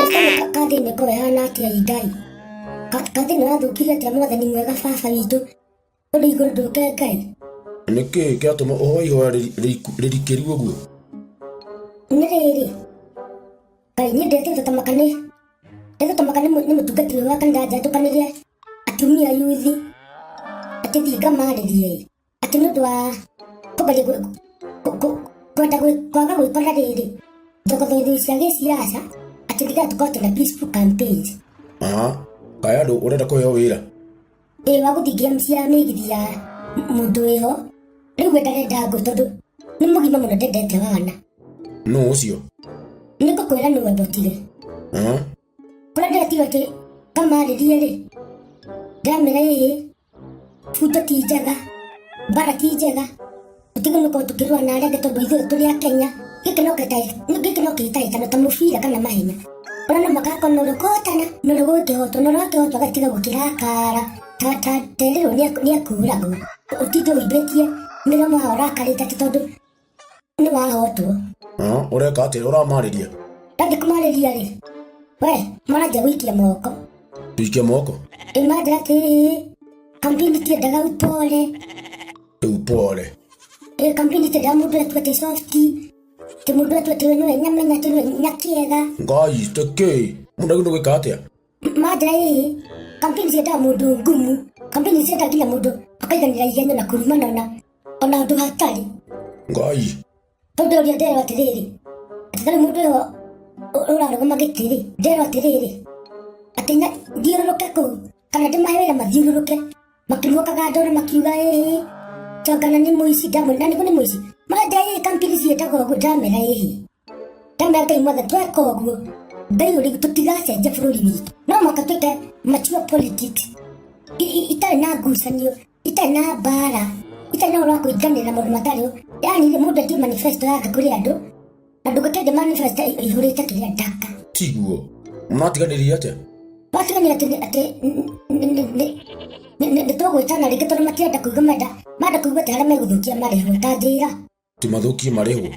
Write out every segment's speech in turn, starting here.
Kaĩ kathĩnĩ ko wehana atĩa ĩ Ngai? Kathĩnĩ wathũkirie atĩa mwathani mwega baba witũ ũrĩ igũrũ ndũke Ngai? Nĩ kĩĩ kĩatũma ũhoe ihoya rĩrikĩru ũguo? Nĩ rĩrĩ, Ngai niĩ ndetĩtwo ta maka nĩ ndetĩtwo ta maka nĩ mũtungatĩri ũyũ wa kanitha njetũkanĩrie atumia yuthi atĩ thiĩ ngamarĩrie ĩ. Atĩ nĩ ũndũ wa kũgeria kwenda kwaga gwĩkora rĩrĩ thogotho cia gĩsiasa atĩ nĩgetha tũkorwo twĩna peaceful campaigns. Aha, kaĩ andũ ũrenda kũheo wĩra? Ĩĩ wa gũthiĩ ngĩamcia mĩgithi ya mũndũ wĩho rĩu we ndarenda ngũ tondũ nĩ mũgima mũno ndendete wana. Nũ ũcio? Nĩ ngũkwĩra nĩ wendo tige. Aha. Kũrĩa ndĩretirwo atĩ kamarĩrie rĩ ndĩramĩra ĩĩ Buto ti njega, mbara ti njega, tũtigwo nĩ gũkorwo tũkĩrũa na arĩa angĩ tondũ ithuĩ tũrĩ a Kenya. Gĩkĩ no kĩhĩtahĩtano ta mũbira kana mahenya. Ũrĩa no mũhaka hakorwo na ũrĩa ũkũhotana na ũrĩa ũgũkĩhotwo, na ũrĩa wakĩhotwo agatiga gũkĩrakara ta terĩrwo nĩ akũragwo. Ũtinde ũimbĩtie mĩromo haha ũrakarĩte atĩ tondũ nĩ wahotwo. Ũreka atĩa? Ũramarĩria? Ndathiĩ kũmarĩria rĩ, we maranjia gũikia moko. Gũikia moko? Ĩ manjĩra atĩrĩrĩ, kampeni tiendaga upole. Upole. Ĩ kampeni tiendaga mũndũ atue atĩ soft, atĩ mũndũ atue atĩ we nĩwe nyamenya, atĩ nĩwe nyakĩega. Ngai, tĩkĩ? Mũndũ agĩrĩirwo gwĩka atĩa? Manjĩra ĩĩ, kampeni ciendaga mũndũ ngumu, kampeni ciendaga nginya mũndũ akaiganĩra ihenya na kũrumana ona ũndũ hatarĩ. Ngai. Tondũ ũrĩa nderwo atĩrĩrĩ, atĩ tarĩ mũndũ ũyũ ũrarũgama gĩtĩ rĩ, nderwo atĩrĩrĩ, atĩ thiũrũrũke kũu kana ndĩmahe wĩra mathiũrũrũke makĩmuokaga ndoro makiuga ĩĩ Chongana nĩ mũici, ndamwĩra na nĩguo nĩ mũici. Manja ĩĩ kampuni ciĩtagwo ũguo, ndamera ĩhĩ. Ndamera Ngai mothe tweka ũguo, Ngai ũrĩ tũtigacenjia bũrũri witũ. No mũhaka twĩke mature politics itarĩ na ngucanio, itarĩ na mbara, itarĩ na ũhoro wa kũinganĩra maũndũ matarĩ. Yaani mũndũ endie manifesto yake kũrĩ andũ, na ndũngĩkĩendia manifesto ĩihũrĩte kĩrĩa ndaka. Tiguo. Mũratiganĩria atĩa? Twatiganire atĩ atĩ nĩ tũgwĩtana rĩngĩ tondũ matirenda kũigua menda menda kũigua atĩ harĩa megũthũkia marĩhwo ta njĩra. Ti mathũkie marĩhwo.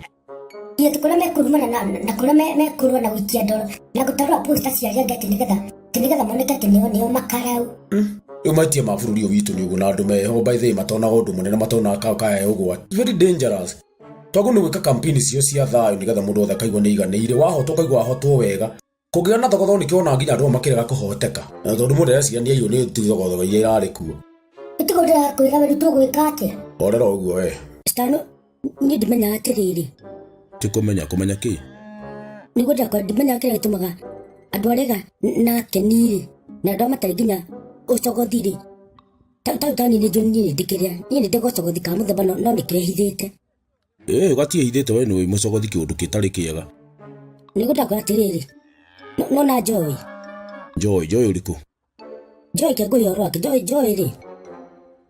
Ĩ atĩ kũrĩa mekũrumana na kũrĩa mekũrũa na gũikia ndoro na gũtarũra poster cia arĩa angĩ atĩ nĩgetha atĩ nĩgetha moneke atĩ nĩo nĩo makarau. Rĩu maitia ma bũrũri ũyũ witũ nĩ ũguo na andũ meho by the way matonaga ũndũ mũnene matonaga kaya ũgwati. Very dangerous. Twagĩrĩirwo nĩ gwĩka campaign cio cia thayũ nĩgetha mũndũ wothe akaigua nĩ aiganĩire. Wahotwo ũkaigua wahotwo wega. Kũngĩgĩa na thogothogo nĩkĩo wonaga nginya andũ amwe makĩrega kũhoteka. Na tondũ mũndũ areciria nĩ aiywo nĩ thogothogo iria irarĩ kuo. Tiguo ndĩrakwĩra we rĩu tũgwĩka atĩa? Horera ũguo we. Stano, niĩ ndimenyaga atĩrĩrĩ. Ti kũmenya, kũmenya kĩ? Nĩguo ndĩrakwĩra ndimenyaga kĩrĩa gĩtũmaga andũ arĩa na akeni-rĩ, na andũ arĩa matarĩ nginya ũcogothi-rĩ, ta niĩ nĩ njũĩ niĩ nĩ ndĩkĩrĩa, niĩ nĩ ndĩ gacogothi ka mũthemba no nĩkehithĩte. Ĩĩ gatiĩhithĩte we nĩũĩ mũcogothi kĩũndũ gĩtarĩ kĩega. Nĩguo ndakwĩra atĩrĩrĩ, nona Joy. Joy, Joy ũrĩkũ? Joy kĩngũhe ũhoro wake, Joy, Joy rĩ,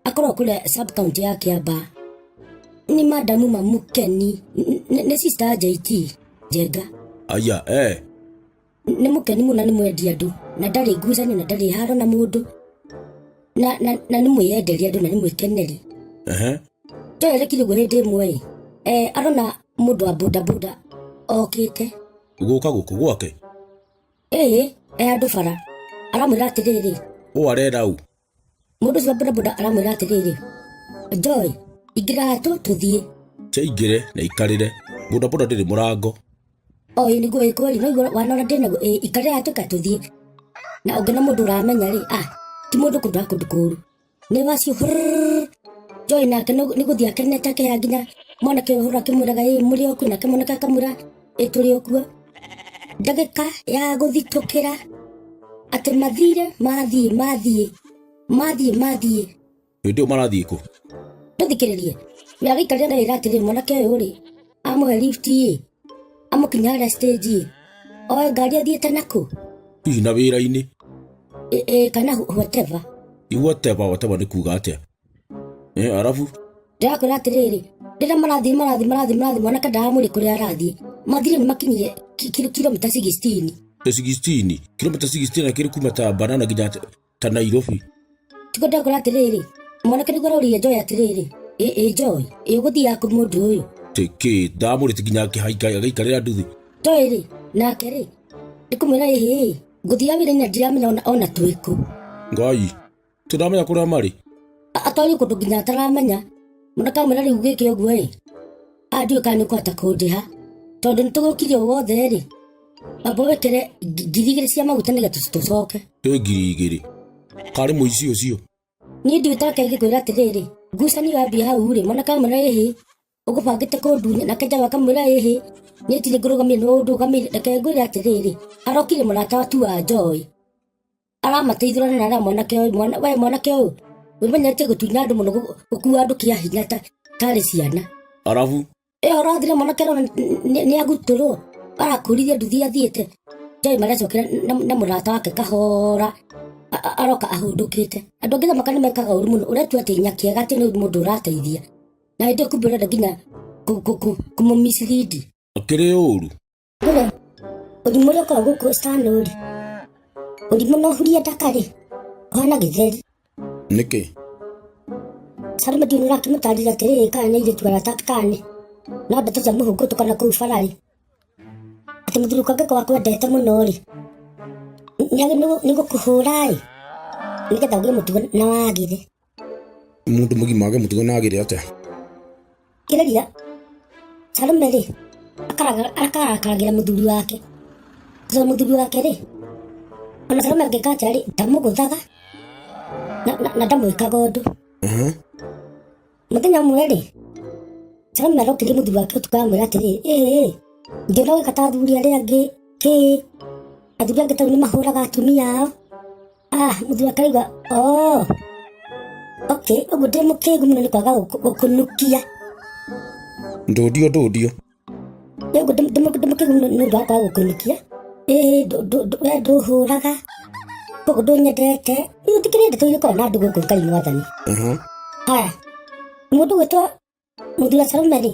akoragwo kũrĩa sub county ya Kĩambaa. Nĩ madamu mamũkeni, nĩ sister JT Njenga. Aya, eh. Nĩ mũkeni mũno nĩ mwendi andũ na ndarĩ ngucanio na ndarĩ haro na mũndũ na, na, na nĩ mwĩyenderia andũ na nĩ mwĩkeneri. Ehe. Joy arekire ũguo hĩndĩ ĩmwe ĩ, eh, arona mũndũ wa bodaboda okĩte. Gũka gũkũ gwake? Ĩĩ, e handũ bara. Aramwĩra atĩrĩrĩ. Ũ arenda ũ? Mũndũ ũcio wa bodaboda aramwĩra atĩrĩrĩ, Joy, ingĩra hatũ tũthiĩ. Chaingĩre na ikarĩre. Bodaboda ndĩrĩ mũrango. O ĩĩ nĩguo ĩ kweli, no wanora ndĩ naguo, ĩĩ ikarĩra hatũ ka tũthiĩ. Na ũngĩona mũndũ ũramenya rĩ, ah, ti mũndũ kũndũ kũndũ kũru. Nĩ wacio hurr. Joy nake nĩ gũthiĩ akenete akĩhaya nginya mwanake ũyũ akĩmwĩraga ĩ mũrĩ o kuo nake mwanake akamwĩra ĩ tũrĩ o kuo. Ndagĩka ya gũthitũkĩra atĩ mathire mathiĩ mathiĩ mathiĩ mathiĩ. Hĩndĩ ĩyo marathiĩ kũ? Ndũthikĩrĩrie. We agĩikarĩra ndarĩra atĩrĩ mwanake ũyũ rĩ amũhe lift ĩ amũkinya harĩa stage ĩ oe ngari athiĩte nakũ? Hihi na wĩra-inĩ? Ĩ kana whatever. Whatever, whatever nĩ kuga atĩa? Eh, arabu? Ndĩrakwĩra atĩrĩrĩ, rĩrĩa marathiĩ marathiĩ marathiĩ marathiĩ mwanake ndaramwĩre kũrĩa arathiĩ. Mathire nĩ makinyire kilomita 16. 16? Kilomita 16 akĩrĩ kuma ta Banana nginya ta Nairobi. Tiguo ndĩrakwĩra atĩrĩrĩ, mwanake nĩguo aroririe Joy atĩrĩrĩ, ĩ ĩ Joy, ĩ ũgũthiaga kũ mũndũ ũyũ? Tĩkĩ, ndamũrĩte nginya akĩhaika agĩikarĩra nduthi. Joy rĩ, nake rĩ, Ndĩkũmwĩra ĩhĩ ngũthiaga wĩra-inĩ na ndiramenya ona twĩkũ. Ngai, tũramenya kũrĩa marĩ. Atwarirwo kũndũ nginya ataramenya. Mwanake amwĩra rĩu gĩkĩ ũguo ĩ, ndiũĩ kana nĩ ũkũhota kũndĩha tondũ nĩ tũgũkire ũũ wothe rĩ, amba wĩkĩre 2,000 cia maguta nĩgetha tũcoke. Ĩ 2,000 karĩ mũici ũcio. Niĩ ndiũĩ take ngĩkwĩra atĩrĩrĩ, ngucanio yambia hau rĩ, mwanake amwĩra ĩhĩ ũgũbangĩte kũndunya, nake Njaũ akamwĩra ĩhĩ niĩ ndirĩ ngũrũgamĩire nĩwe ũndũgamĩire. Reke ngwĩre atĩrĩrĩ, arokire mũrata tu wa Joy aramateithũrana na ara mwanake ũyũ, we mwanake ũyũ wĩmenyerete gũtunya andũ mũno, gũkua andũ kĩa hinya tarĩ ciana. Arabu ĩyo ũrathire mwanake arona nĩ agutũrwo, arakũrithia nduthi athiĩte. Joy maracokera na mũrata wake kahora, aroka ahũndũkĩte. Andũ angĩ thamaka nĩ mekaga ũru mũno, ũretua atĩ nyakĩega atĩ nĩ mũndũ ũrateithia, na hĩndĩ ĩyo kumbe ũrenda nginya kũmũmislead. Akĩrĩ ũru. Ngũre, ũrimũ ũrĩa ũkoragwo gũkũ Stanley rĩ, ũrimũ na ũhuria ndaka rĩ, ũhana gĩtheri. Nĩkĩ? Salome ndiũĩ nĩ ũrakĩmũtarire atĩrĩrĩ kana nĩ airĩtu arata kana nĩ no ndeto cia mũhũngũtũ kana kũu bara rĩ, atĩ mũthuri ũngĩkorwo akwendete mũno rĩ, nĩ gũkũhũra ĩ, nĩgetha ũgĩe mũtugo na wagĩre. Mũndũ mũgima age mũtugo na agĩre atĩa? Kĩrĩria Salome rĩ, akarakaragĩra mũthuri wake, tondũ mũthuri wake rĩ, ona Salome angĩka atĩa rĩ, ndamũgũthaga na ndamwĩkaga ũndũ. Mũthenya ũmwe rĩ, Salome arokĩria mũthuri wake ũtukũ amwĩra atĩrĩ, ĩĩ ngĩona ũgĩka ta athuri arĩa angĩ kĩ, athuri angĩ tau nĩ mahũraga atumia ao. Mũthuri wake arauga oh, okay, ũguo ndĩ mũkĩgu mũno nĩ kwaga gũkũnukia. Ndũndio ndũndio. Ũguo ndĩ mũkĩgu mũno nĩ ũndũ wa kwaga gũkũnukia. Ĩĩ we ndũhũraga, koguo ndũnyendete. Rĩu thikĩrĩria ndeto iria ikoragwo na andũ gũkũ Ngai mwathani. Haya, mũndũ gwĩtwo mũthuri wa Salome rĩ,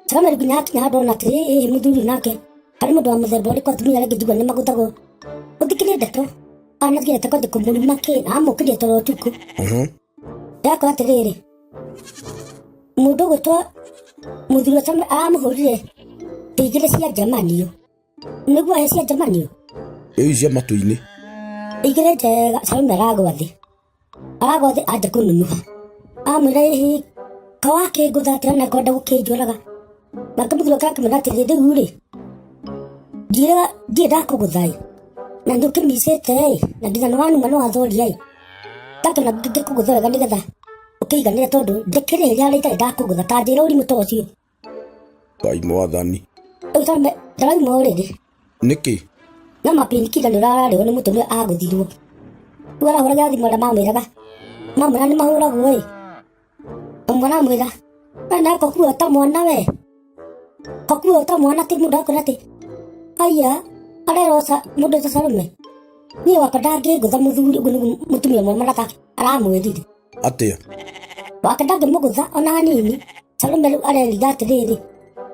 Salome rĩ nginya akinya handũ ona atĩrĩ, ĩĩ mũthuri nake harĩ mũndũ wa mũthemba ũrĩkũ atumia arĩa angĩ njigua nĩ magũthagwo. Ũthikĩrĩrie ndeto, anathikĩrĩria ndeto kwanja kũmũruma kĩ, na amũkĩria toro ũtukũ. Ndakora atĩrĩrĩ, mũndũ ũgwĩtwo mũthuri wa Salome aramũhũrire igĩrĩ cia njamanio. Nĩguo he cia njamanio? Ĩĩ cia matũ-inĩ. Igĩrĩ njega, Salome aragwa thĩ. Aragwa thĩ anja kũnunuha. Amwĩra ĩhĩ, ka wakĩngũtha atĩa na kwenda gũkĩnjũraga. Nake mũthuri wake akĩmwĩra atĩrĩ, rĩu rĩ, ndirĩ ndakũgũtha ĩ, na nĩ ũkĩmicĩte ĩ, na nginya nĩ wanuma nĩ wathoria ĩ, ndakĩona ngĩkũgũtha wega nĩgetha ũkĩiganĩre tondũ ndĩkĩrĩ harĩa itarĩ ndakũgũtha, ta njĩra ũrimũ ta ũcio. Ngai mwathani. Rĩu Salome ndarauma ũrĩrĩ. Nĩkĩ? No mapinikira nĩ ũrararĩo nĩ mũtwe nĩ agũthirwo. Rĩu arahũragĩra thimũ arĩa mamwĩraga. Mamwĩra nĩ mahũragwo ĩ. Ũmwe aramwĩra, we nawe kokuo ta mwana we. Kokuo ta mwana atĩ mũndũ akwĩra atĩ aya areroca mũndũ ta Salome. Niĩ wakwa ndangĩngũtha mũthuri ũguo nĩguo mũtumia ũmwe marata aramwĩrire. Atĩa? Wake ndangĩmũgũtha ona hanini. Salome rĩu areriga atĩrĩrĩ,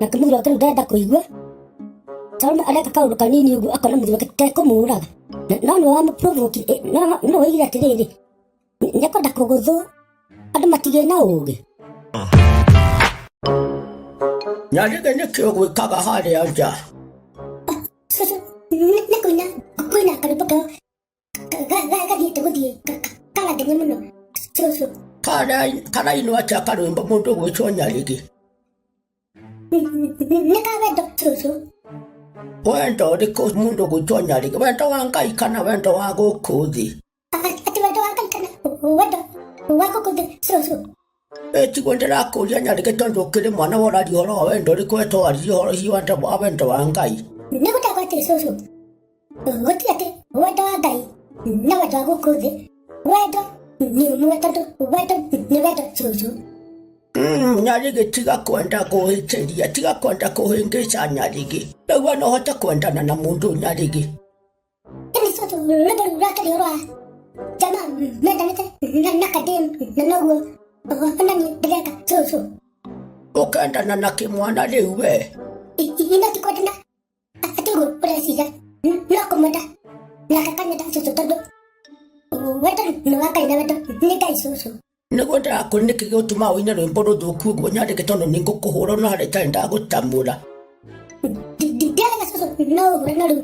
nake mũthuri wake rĩu ndarenda kũigua. Salome areka kaũndũ kanini ũguo akona mũthuri wake tekũmũraga. No nĩwe wamũprovoke, no oigire atĩrĩrĩ, nĩekwenda kũgũthwo, andũ matigĩ na ũgĩ. Nyarĩrĩ nĩkĩ ũgwĩkaga harĩa nja? Cũcũ, nĩ kũina kũina karwĩmbo kao gathiĩte gũthiĩ karangenia mũno cũcũ. Karainwo atĩa karwĩmbo mũndũ ũgwĩtwo Nyarĩgĩ? Nĩ ka wendo cũcũ. Wendo ũrĩkũ mũndũ ũgwĩtwo Nyarĩgĩ? Wendo wa Ngai kana wendo wa gũkũ thĩ? Atĩ wendo wa Ngai kana wendo wa gũkũ thĩ cũcũ? Ĩ tiguo ndĩrakũria Nyarĩgĩ tondũ ũkĩrĩ mwana woraria ũhoro wa wendo ũrĩkũ we towaririe ũhoro hihi wa wendo wa Ngai. Nĩ gũtakwo atĩ cũcũ, gũtirĩ atĩ wendo wa Ngai na wendo wa gũkũ thĩ, wendo nĩ ũmwe tondũ wendo nĩ wendo cũcũ. Nyarĩgĩ tiga kwenda kũhĩtĩria, tiga kwenda kũhĩngĩca Nyarĩgĩ. Rĩu we no ũhote kwendana na mũndũ Nyarĩgĩ? Ĩni cũcũ, rwĩmbo rũu rũrakĩria ũhoro wa jamaa mendanĩte na kadem na noguo ona niĩ ndĩreka cũcũ. Ũkendana na kĩmwana rĩu we? Ina ti kwendana atĩ ũguo ũreciria, no kũmwenda nake akanyenda cũcũ tondũ wendo nĩ wa Ngai na wendo nĩ Ngai cũcũ. Nĩguo ndĩrakũria nĩkĩ gĩgũtũma ũine rwĩmbo rũthũku ũguo Nyarĩgĩ tondũ nĩ ngũkũhũra ona harĩa itarĩ ndagũtamũra. Ndiarega cũcũ no ũhũre no rĩu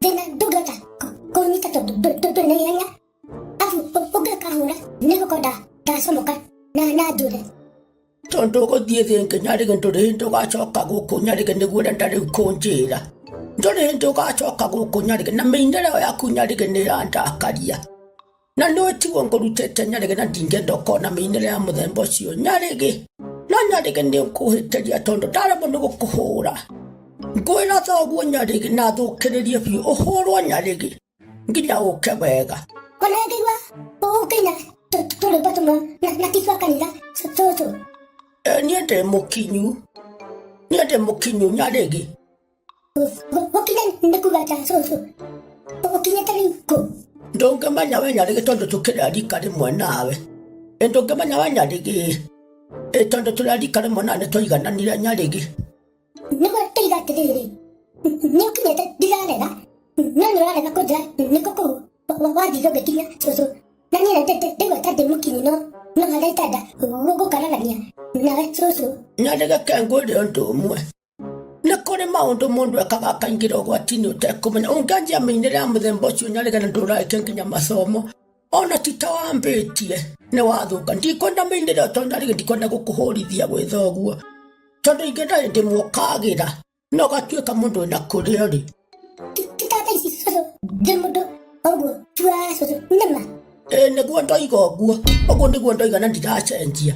thĩna Ndũrĩ na ihenya abu ũngĩkahũra nĩgũkorwo ndacomoka na njũre. Tondũ ũgũthiĩ thĩ ĩngĩ Nyarĩgĩ, ndũrĩ hĩndĩ ũgacoka gũkũ Nyarĩgĩ, nĩguo ũrenda rĩu kũnjĩra. Ndũrĩ hĩndĩ ũgacoka gũkũ Nyarĩgĩ, na mĩinĩre ĩyo yaku Nyarĩgĩ nĩ ĩrandakaria. Na nĩ tiguo ngũrutĩte Nyarĩgĩ, na ndingĩenda ũkorwo na mĩinĩre ya mũthemba ũcio Nyarĩgĩ. No Nyarĩgĩ nĩ ũkũhĩtĩria tondũ ndaremwo nĩ gũkũhũra. Ngwĩra thoguo Nyarĩgĩ na thũkĩrĩrie biũ ũhũrwo Nyarĩgĩ nginya ũke wega. Ona ngĩigua ũkĩina tũrwĩmbo tũmwe na ti twa kanitha cũcũ. Niĩ ndĩ mũkinyu, niĩ ndĩ mũkinyu Nyarĩgĩ. Gũkinya nĩ kuga atĩa cũcũ? Ũkinyĩte rĩu kũ? Ndũngĩmenya we Nyarĩgĩ tondũ tũkĩrĩ a rika rĩmwe nawe. Ĩ ndũngĩmenya we Nyarĩgĩ, ĩ tondũ tũrĩ a rika rĩmwe nawe nĩ twaigananire Nyarĩgĩ. Nĩguo ndoiga atĩrĩrĩ, nĩ ũkinyĩte ndirarega, no nĩ ũrarega kũnjĩra nĩkũ kũu wathire ũgĩkinya cũcũ. Na niĩ ndaigua ta ndĩ mũkinyu no no harĩa itanda gũkararania nawe cũcũ. Nyarĩgĩ ke ngwĩre ũndũ ũmwe. Nĩ kũrĩ maũndũ mũndũ ekaga akaingĩra ũgwati-inĩ ũtekũmenya. Ũngĩanjia mĩinĩre ya mũthemba ũcio Nyarĩgĩ na ndũrarĩkia nginya mathomo, ona ti ta wambĩtie nĩ wathũka. Ndikwenda mĩinĩre ĩyo tondũ Nyarĩgĩ ndikwenda gũkũhũrithia gwĩ thoguo. Tondũ ingĩenda hĩndĩ ĩmwe ũkagĩra na ũgatuĩka mũndũ wĩna kũrĩa ũrĩ. Ti ta thaa ici cũcũ ndĩ mũndũ ũguo tua cũcũ nĩma. Ĩĩ nĩguo ndoiga ũguo, ũguo nĩguo ndoiga na ndiracenjia.